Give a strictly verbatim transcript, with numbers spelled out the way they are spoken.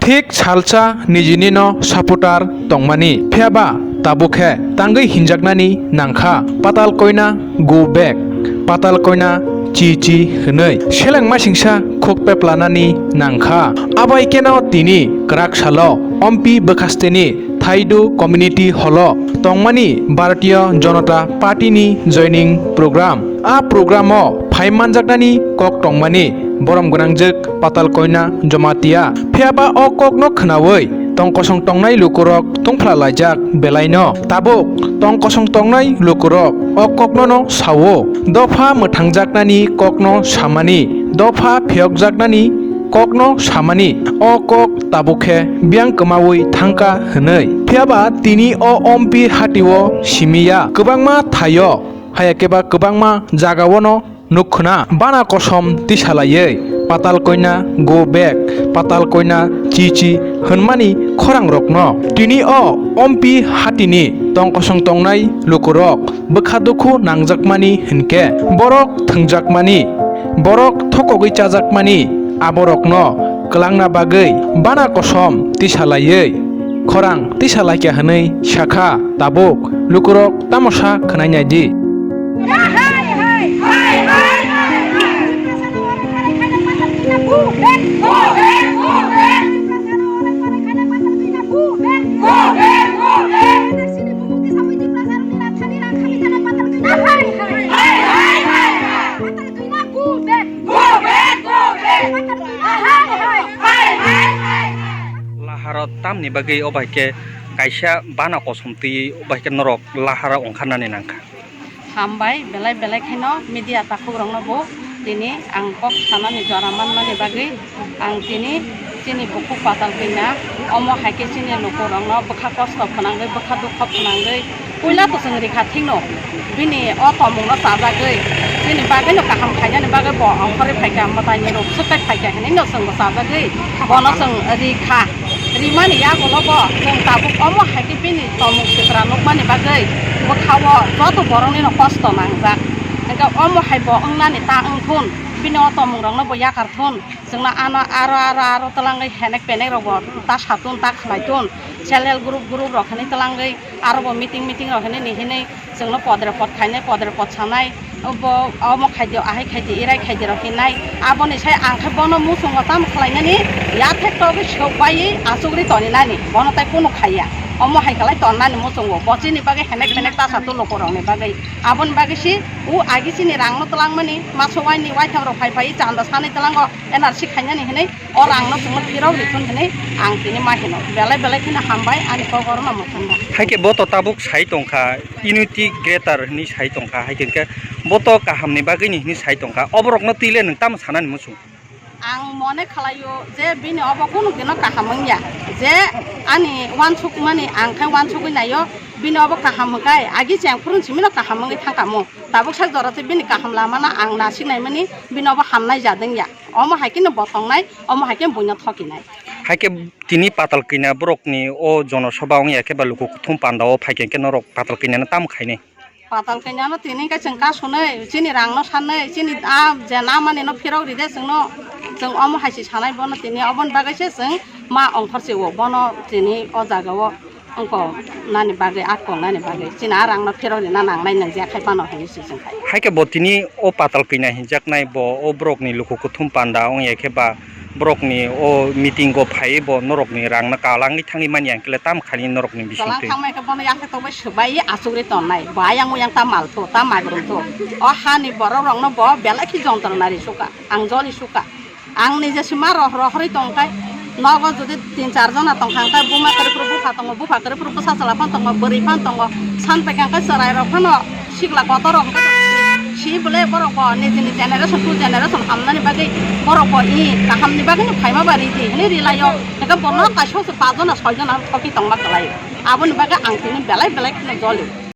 Thik salsa nijini no supporter tongmani, phiyaba tabuk khe tangwi hinjaknani nangkha, Patal Koina go back, Patal Koina chi chi hwnwi seleng masingsa khuk peplanani nangkha. Abai keno tini kwrak salo Ompi bwkhasteni Thaidu Community Hall o tongmani Bharatiya Janata Party ni joining program. A program o phai manjaknani kok tongmani borom gwnangjwk Patal Koina Jamatia. Phiyaba o kokno khwnawi tong kosong tongnai lukurok tungphla laijak belaino. Tabuk tong kosong tongnai lukurok o koknono sao. Dopha mwthangjaknani kokno samani, dopha phiyokjaknani kokno samani, o kok tabuk khe biyang kwmawi thangkha hwnwi. Phiyaba tini o Ompi hatio simiya kwbangma thaio, hayakhe ba kwbangma jagaono nukkhwna bana kosom tisalaiwi Patal Koina go back, Patal Koina chi chi hwnmani khorangrokno. Tini o Ompi hatini tong kosong tongnai lukurok bwkha dukhu nangjakmani hinkhe borok thwngjakmani, borok thokogwi chajakmani aborokno kwlangna bagwi bana kosom tisalaiwi khorang tisalaikha hwnwi sakha. Tabuk lukurok tamo sa khwnai nai di. Laharo tamni bagwi o bai khe kaisa bana kosom twi o bai khe norok lahara ongkharnani nangkha. Hambai belai belai kheno media takhuk rokno bo tini ang kok sanani jora manmani bagwi ang tini chini bukhuk Patal Koina omo hai khe chini lukurokno bwkha kosto phwnangwi bwkha dukho phwnangwi puila to chwng rikha thikno bini o tongmungno chajagwi chini bagwino kaham khainani bagwi bo ongkhorwi phaikha mwtaini rok swkai phaikha hinwi no chwngbo chajagwi bono chwng rikha. Rimani yagulo bo chwng tabuk omo hai khe bini tongmung sitra nukmani bagwi bwkhao joto boroknino kosto nangjak. Hwnkhe omo hai bo wngnani ta wngthun, bini o tongmungrokno bo yakar thun, chwngno ano aro aro aro twlangwi henek penek rokbo ta satun ta khwlaitun, self help group group rok hinwi twlangwi aro bo meeting meeting rok hinwi ni hinwi chwngno podre pod khainai, podre pod sanai, bo omo khaidi, ahai khaidi, irai khaidi rok hinai. Aboni sai ang khe bono muchungo tamo khlainani, yathek togwi sok baiwi achugri toninani, bono tai kunu khaiya. Omo hai khlai tonnani muchungo, bo chini bagwi henek penek ta satu lukurokni bagwi. Aboni bagwi si u agi chini rangno twlangmani, maso waini waitham rok phai phai chanda sanwi twlango, N R C khainani hinwi. O rangno chwngno phirok rithun hinwi ang tini ma hino. Belai belai kheno hambai ani kok orono mwthangna. Haikhe bo to tabuk sai tongkha, unity greater hinwi sai tongkha, haikhe hwnkhe bo to kahamni bagwini hinwi sai tongkha. Oborokno twi le nwng tamo sanani muchung? Ang mone khlaio je bini obo kunu dino kaham wngya, je ani uansukmani ang khe uansugwi naio, bini obo kaham hwnkhe agi cheng phurun simino kaham wngwi thangkha mo. Tabuk sak jora se bini kaham lamano ang nasik naimani, bini obo hamnai jadwngya. Omo hai kheno bo tongnai, omo hai khe buino thokinai. Hai khe tini Patal Koina borokni o jonosoba wngya khe ba luku kuthum panda o phai khe norok Patal Koinano tamo khainai? Patal Koinano tini khe chwng kasunai, chini rangno sanai, chini a je namanino phirok ride chwngno, chwng omo hai se sanai bono tini, oboni bagwi se chwng ma ongkhor se o bono tini o jaga o. Wngkok nani bagwi, a kok nani bagwi, chini a rangno phirok rina nangnai nang je khai phano hinwi se chwng khai. Hai khe bo tini o Patal Koina hinjaknai bo o borokni luku kuthum panda wngya khe ba borokni o meeting o phaiwi bo norokni rangno kalangwi thangwi manya hwnkhe le tamo khainai norokni bisingtwi? Kalang thangma khe bono yakhe tokbai swbai achugri tonnai, bo ayang uyang ta malthu, ta magrumthu. O hani borok rokno bo belai khe jontro nari sukha, ang joli sukha. Ang nije sima roh rohorwi tongkhe, nogo jodi tin char jona tongkha hwnkhe, buma kwrwi phuru bupha tongo, bupha kwrwi phuru bwsa chwla phano tongo, bwrwi phano tongo, san paikha hwnkhe chwrai rok phano sikla kotor rok hwnkhe si bwle borok bo nijini generation to generation hamnani bagwi borok bo i kahamni bagwino phaima ba ridi hinwi rilaio, hwnkhe bono kaisa se pa jona soi jona thoki tongma kwlai, aboni bagwi ang tini belai belai kheno joli.